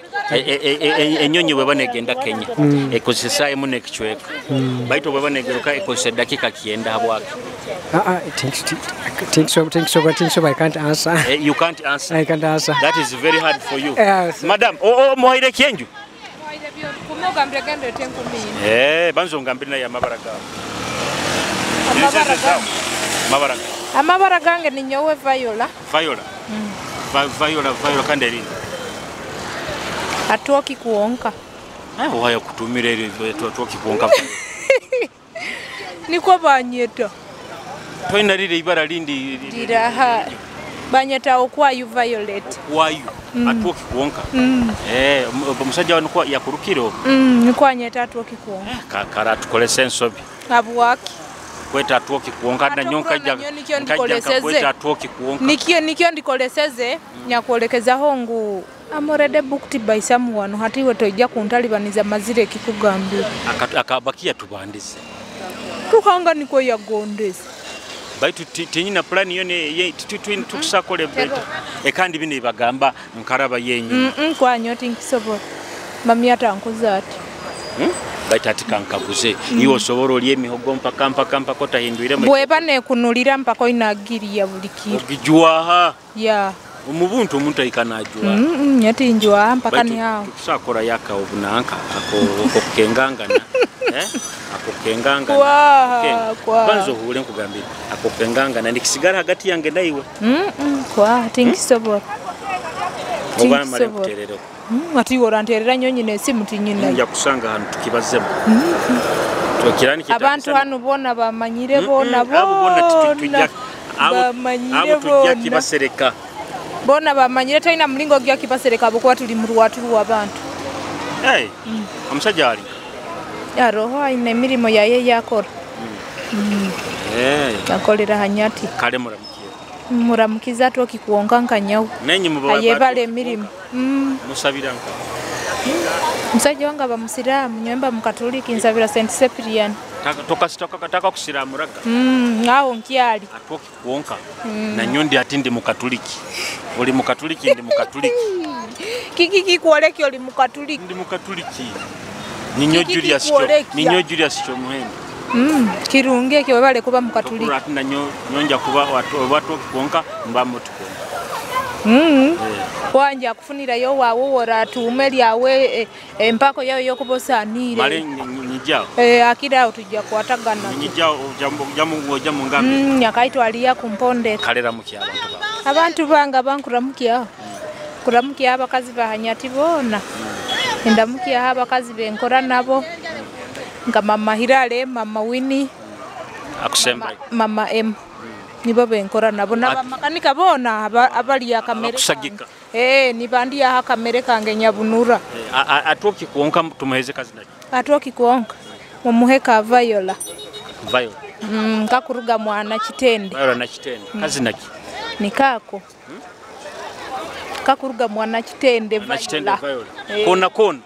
enyonyi weba negenda Kenya ekozese saha emu nekichweka baitu weba negeruka ekozese dakika 9 habwaki think so I can't answer. You can't answer. I can't answer. That is very hard for you. Madam, muhaire kyenju? Banzo ngambire naye amabara gawe. Amabara. Amabara gange ni nyowe Viola. Viola. Viola kandi eri. Atuoki kuonka. Waya kutumira eri atuoki kuonka. Niko banyeta. Toina rire ibara lindi diraha banyeta okwayu Violet. Kwayu atuoki kuonka. Omusajja wano kwa yakurukiro. Niko anyeta atuoki kuonka. Kara tukole sensobi. Abwaki. Kweta atuoki kuonka na nyonka ja kweta atuoki kuonka. Nikyo ndikoleseze nyakuolekezaho ngu I'm already booked by someone hatiwe toija kuntalibaniza mazire kikugambira. Akabakia tubandize. Ruhanga niko yagondeza. Baitu tinyina plan yone tukusakole betu. Kandi bino ibagamba nkaraba yenyu. Kwanyo tinkisobola. Mami atankuza ati. Baitu ati kankaguze. Iwo sobora olye emihogo mpaka mpaka otahindwire. Bweba nekunulira mpaka oinagiriya buli kiro. Ogijwaha. Yeah. Omubuntu omuntu aikanajwa. Nyati njwa mpaka ni hao. Tukusakora yaka obunanka ako kengangana. Ako kengangana. Kwa. Banzo hule nkugambira. Ako kengangana nikisigara hagati yange naiwe. Kwa tinkisobola. Oba male kuterero. Ati oranterera nyonyi nesimu tinyina. Nja kusanga hanu tukibazemu. Tukirani kita. Abantu hanu bona bamanyire bona bona. Abo bona tujja. Abo tujja kibasereka. Bona bamanyire talina mulingo gya kibasereka bokuba tuli mu rwatu abantu. Omusajja ali. Ya roho aine emirimo yaye yakora. Yakolera hanyati. Kale muramukiye. Muramukiza atoki kuonka nkanyawo. Nenyi mubawa. Ayebale emirimo. Musabira nka. Musajja wange aba musiraamu nyomba mukatoliki nsabira St. Cyprian. Taka kusiramuraga. Awo nkyali. Atoki kuonka. Na nyondi ati ndi mukatoliki. Oli mukatoliki ndi mukatoliki. Kiki kikuoleki oli mukatoliki. Ndi mukatoliki. Ninyo Julius kyo. Ninyo Julius kyo muhendo. Kirungi ekyo webale kuba mukatoliki. Tokura ati na nyonja kuba watu kuonka mba mutuko. Wanja kufunirayo wawo wora atuume lyawe empako yawe yokubosanire. Male nijao. Akira tujja kwatagana. Nijao jamu ngambe. Nyakaitwalia kumponde. Kalera mukia abantu ba. Abantu banga bankuramukia. Kuramukia abakazi bahanyati bona. Ndamukia abakazi benkora nabo. Nga mama Hirale, mama Winnie. Akusemba. Mama M. Nibo benkora nabo n'abamakanika bona abali akamere. Akusagika. Nibandi aha kamere kange nyabunura. Atoki kuonka tumuheze kazi naki. Atoki kuonka. Mumuheka Viola. Viola. Kakuruga mwana Kitende. Viola na Kitende. Kazi naki. Nikako. Kakuruga mwana Kitende Nakitende Viola. Viola. Kona kona.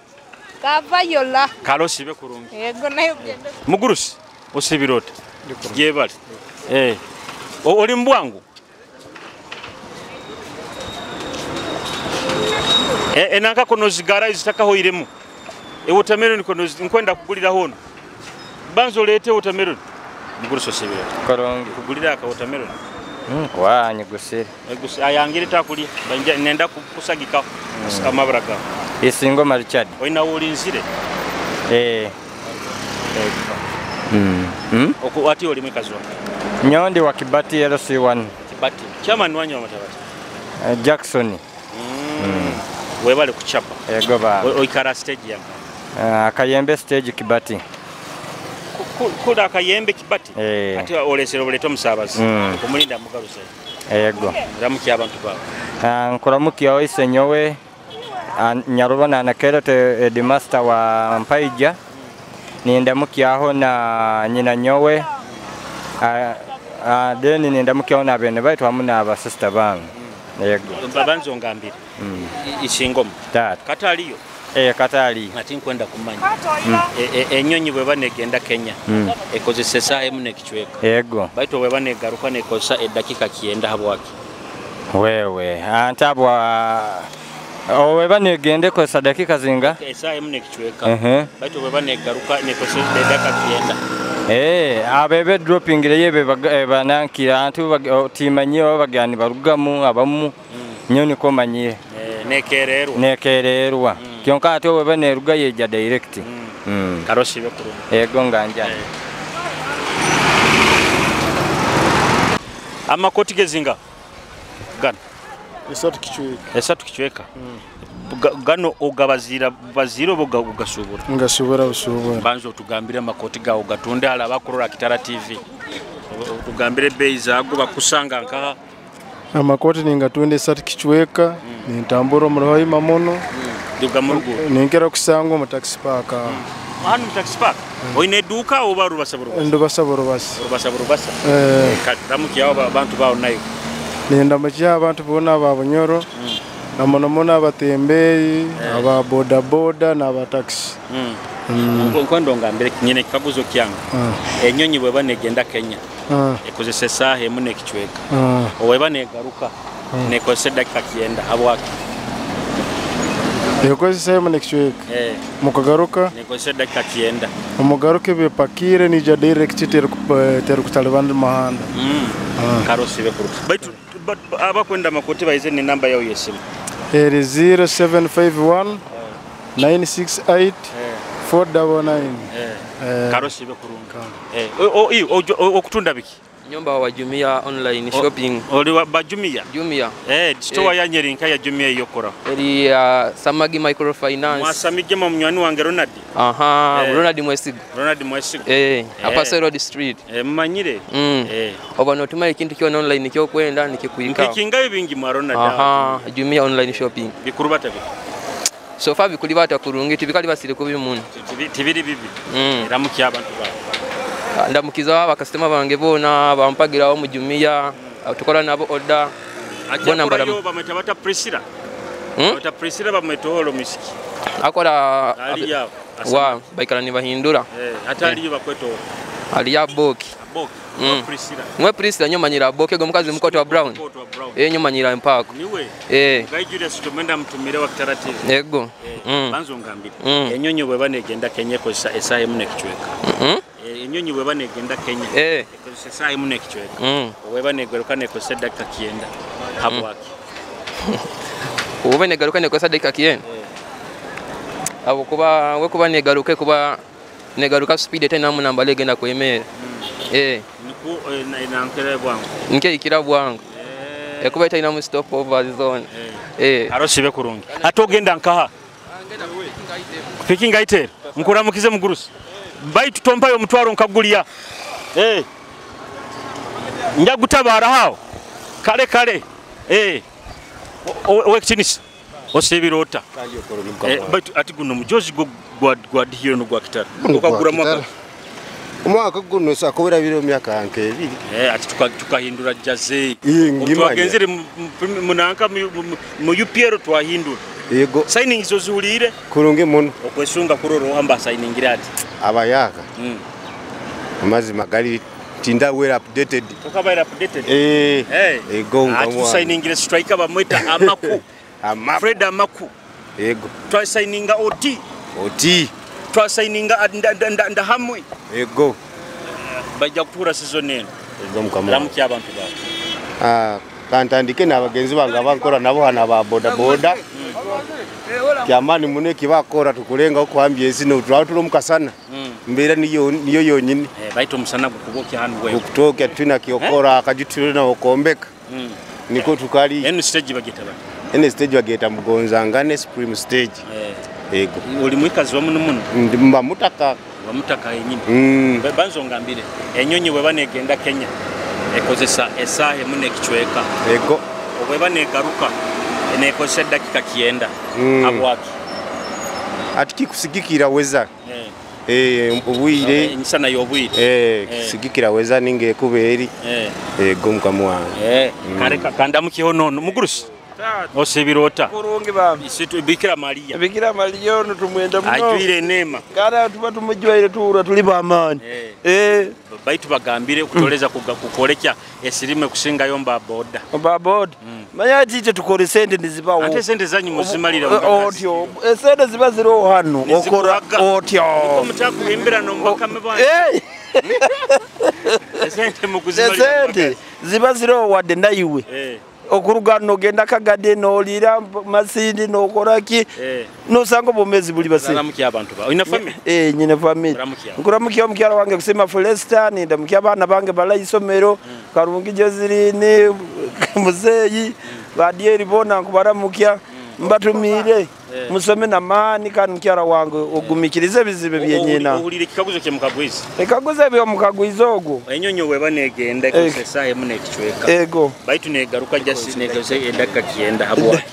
Ka Viola. Kale osibe kurungi. Yego nayo genda. Mugurusi osibira ota? Gyebale. Oli mbwangu? Enanka kono zigara zitakahoiremu. Watermelon kono nkwenda kugulira hono. Banzo olete watermelon. Mugurusi osibira ota? Kurungi. Kugulira aka watermelon. Wa nyigusire. Ayangire takulya. Banja nenda kusagika amabara gawe. Isingoma Richard. Oina wolinzire? Oku ati oli mwikazi wa? Nyondi wa Kibati LC1. Kibati. Chairman wanyu wa Matabati? Jackson. Webale kuchapa. Ego ba. Oikara stage yanga. Akayembe stage Kibati. Kula akayembe Kibati. Ati olesero oleto musabazi. Kumulinda mugaruze. Ego. Ramuki abantu bawe. Nkuramuki oise nyowe. Nyaruba na Kerete headmaster wa Mpaija. Nindamuki aho na nyina nyowe. Then nindamuki aho na bene baitu hamu na ba sister bange. Yego. Babanzo ngambire. Isingoma. Tata. Kataliyo. Katali. Ati nkwenda kumanya. Enyonyi bweba negenda Kenya. Ekozesa esaaha emu n'ekicweka. Yego. Baitu bweba negaruka nekozesa eddakiika 9 habwaki. Wewe, antabwa oweba negende kozesa dakika zinga? Esaaha emu n'ekicweka. Baitu bweba negaruka nekozesa eddakiika 9. Abebe dropping yebe banankira antu timanye babagani barugamu abamu nyo niko manyire. Nekererwa. Nekererwa. Kyonka ate weba neruga yeja direct. Karosi bekuru. Ego nganja. Amakoti gezinga. Gano. Esatu kichweka. Esatu kichweka. Gano ogabazira baziro boga ugasubura. Ngasubura usubura. Banzo tugambire amakoti gawo gatunde ala bakurora Kitara TV. Tugambire bei zago bakusanga nkaha. Amakoti ningatunde esatu kichweka, nintambura omuri mamono. Duga murugo. Ninkera kusangwa mu taxi park. Hanu mu taxi park. Oine duka oba rubasa burubasa? Ndubasa burubasa. Rubasa burubasa. Kati yawo abantu bawo nayo. Nindamukiya abantu bona ba Bunyoro. Na muno muno abatembeyi, aba boda boda n'aba taxi. Nkwendo ngambire nyine kikaguzo kyange. Enyonyi bweba negenda Kenya. Ekozesa esaaha emu n'ekicweka. Oweba negaruka nekozesa eddakiika 9 habwaki? Ekozesa emu n'ekicweka. Mukagaruka nekozesa eddakiika 9. Omugaruka bepakire nija direct terikutalibana muhanda. Karosi bekuru. Baitu abakwenda makoti baize ni namba yao yesimu. Eri 0751 968 499. Karosi bekurunga. Okutunda biki? Nyumba wa Jumia online shopping. Oli wa Jumia? Jumia. Store ya Nyerinka ya Jumia yokora. Eri Samagi Microfinance. Mwasamige mu munywani wange Ronald. Aha, Ronald Mwesiga. Ronald Mwesiga. Apa Road Street. Mmanyire. Oba notuma ekintu kyona online kyokwenda nikikuika. Nkikinga bingi mwa Ronald. Aha, Jumia online shopping. Bikuru batabi. So far bikuli bata kurungi tibikali basire kubi muno. Tibiri bibi. Ramuki abantu ba. Ndamukiza abakasitoma bange bona bampagirawo mu Jumia tukora nabo order. Bona mbara bamweta bata Priscilla. Bata Priscilla bamweta holo misiki. Akora wa baikala ni bahindura. Ata aliyo bakweto. Aliya boki. Boki. Priscilla. Mwe Priscilla nyomanyira boki go mukazi mukoto wa Brown. Nyomanyira mpako. Niwe. Gai Julius tumenda mtumire wa Kitara TV. Yego. Banzo ngambire. Enyonyi bweba negenda Kenya kozesa esaaha emu n'ekicweka. Enyonyi bweba negenda Kenya ekozesa esaaha emu n'ekicweka. Oweba negaruka nekozesa eddakiika 9 habwaki? Oba negaruka nekozesa eddakiika 9? Abo kuba we kuba negaruke kuba negaruka speed tena mu namba legenda kwemera. Niku nankera bwangu. Nke ikira bwangu. Ekuba itaina mu stop over zone. Arosibe kurungi. Atogenda nkaha. Picking item. Nkuramukize mugurusi. Baitu tompayo omutwaro nkagulia. Nja gutabara hao. Kale kale. Owekitinisa. Osibira ota. Baitu ati guno mujozi gwa dihiro no gwa Kitara. Ukagura mwaka. Omwaka guno sakobera biro myaka nke ebiri. Ati tukahindura jaze. Ngimanya. Twagenzere munanka mu UPR twahindura. Yego. Signing izo ziwulire kurungi muno. Okwesunga kuroro hamba signing ati. Abayaka. Amazima gali tinda well updated. Tukabaira updated. Ego ngamwa. Ati signing striker bamweta Amaku. Amaku. Fred Amaku. Ego. Twasigninga OT. OT. Twasigninga ndahamwe. Ego. Bajja kutura season eno. Ego mukama. Ramuki abantu ba. Kantandike n'abagenzi bange abankora nabo hana ba boda boda. Kyamani mune kibakora tukulenga okuhambya ensi no mukasana. Mbeera niyo yonyini. Baito musana gukubokya hanu wewe. Gukutokya tuna kiokora akajitiro na okombeka. Niko tukali. Eno stage bageta bati. Eno stage bageta mugonzangane supreme stage. Ego. Oli mwikazi wa muno muno. Ndi mba mutaka. Wa mutaka yenyini. Banzo ngambire. Enyonyi weba negenda Kenya. Ekozesa esaha emu n'ekicweka. Ego. Obweba negaruka nekozesa dakika 9. Habwaki? Ati kikusigikira weza. Obwire emisana y'obwire. Kusigikira weza ninge kubeeri. Ego mukama wange. Kare kandamukiho nono mugurusi. Osibirota. Kurungi bambi. Isitu Bikira Maria. Bikira Maria ono tumwenda muno. Ajwire neema. Kara tuba tumujwaire tuura tuli bamaani. Baitu bagambire kutoleza kukolekya esirime kusinga yomba boda. Mba boda. Manya ati tukore sente nizibawo. Ate sente zanyu muzimalira mugakazi. Otyo. Sente ziba ziro hano. Okora otyo. Niko mutakuhimbira no mbakame bwanyu. Sente mukuzimalira. Sente ziba ziro wadde ndayiwe. Okuruga nogenda kagade nolira masindi nokoraki nosanga bomezi buli basi. Ramuki abantu ba. Ina family? Nyina family. Nkuramuki omukyala wange kusema Felesta ninda muki abana bange bala isomero Karungi Joseline muzeyi badieri bona nkubaramukia mbatumire musome na mani kandi mukyala wange ogumikirize bizibe byenyina. Ohulire kikaguzo kye mukagwiza. Ekaguzo byo mukagwiza ogwo. Enyonyo weba negenda ekozesa emu n'ekicweka. Ego. Baitu negaruka just negose edaka 9 habwaki.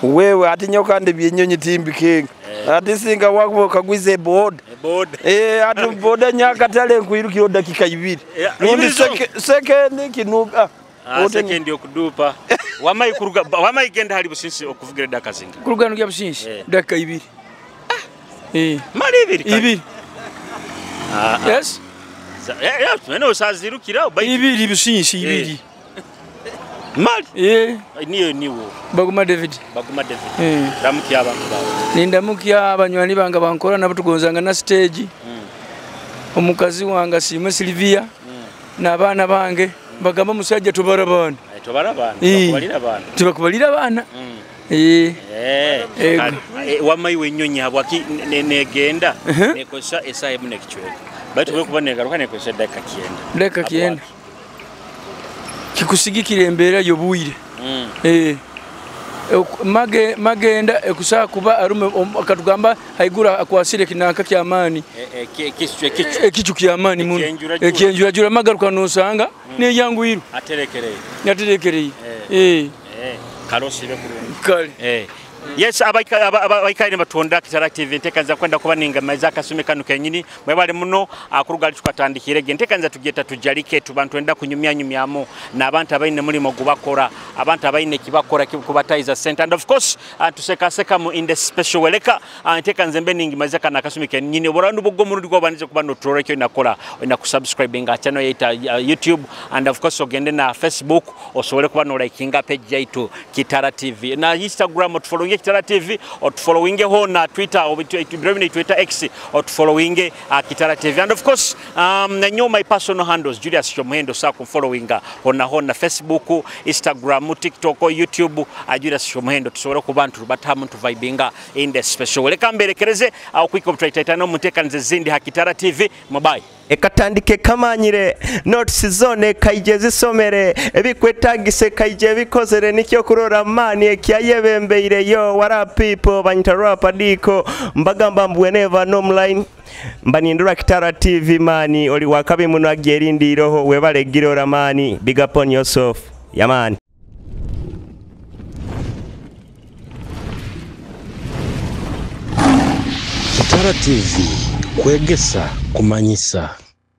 Wewe ati nyoka ndi byenyonyi timbi king. Ati singa wako kagwize board. Board. Ati boda nyakatale nkuirukira dakika 2. Nundi second kinuga. Second okudupa. Wamai kuruga wamai genda hali businsi okuvugira daka zinga. Kuruga nugia businsi dakika 2. Mali ibiri. Ibiri. Yes. No sazirukira ibiri businsi ibiri. Mali. Niyo niwo. Baguma David. Baguma David. Ramuki abantu bawe. Nindamuki abanywani bange bankora nabo tugonzanga na stage. Omukazi wange Simwe Silvia n'abaana bange bagamba musajja tubara baana. Tubara baana. Tubakubalira baana. Tubakubalira baana. Wamai wenyonyi habwaki negenda nekozesa esaha emu n'ekicweka. Baitu bwekuba negaruka nekozesa dakika 9. Dakika 9. Kikusigikira embeera y'obwire. Magenda ekusaa kuba arume akatugamba haigura akwasire kinanka kyamaani. Ekichu kyamaani muno. Ekyenjurajura magaruka nosanga neyanguyiru. Aterekereye. Aterekereye. Karosi bekurungi. Kale. Yes, abaikaine batonda Kitara TV ntekanza kwenda kuba ninga maiza akasumi kanu kenyini mwebale muno akuruga tukatandikire ntekanza tugeta tujalike tubantu enda kunyumya nyumyamo n'abantu abaine mulimo gubakora abantu abaine kibakora kubatayiza center and of course tusekaseka mu in the special weleka ntekanza mbe ningi maiza kana akasumi kenyini oburandu buggo murundi gwabanize kuba no trorekyo inakola ina kusubscribing channel yaita YouTube and of course ogende na Facebook osobole kuba no likinga page yaitu Kitara TV na Instagram otufollowinge Kitara TV otufollowinge ho na Twitter Twitter X otufollowinge Kitara TV and of course nanyo my personal handles Julius Shomuhendo sa kumfollowinga hona hona Facebook, Instagram, TikTok, YouTube Julius Shomuhendo tusobole kuba ntu batamu tuvibinga in the special leka mberekereze au kwiko mtwaitaitano mutekanze zindi ha Kitara TV mobile ekatandike kamanyire notes zone kaije zisomere ebikwetagise kaije bikozere nikyo kurora mani ekyayebembeire yo what up people banyita rap diko mbagamba mbweneva nomline mbanindura Kitara TV mani oli wakabi muno agyerindi roho webale girora mani big up on yourself yamani. Kitara TV kwegesa kumanyisa.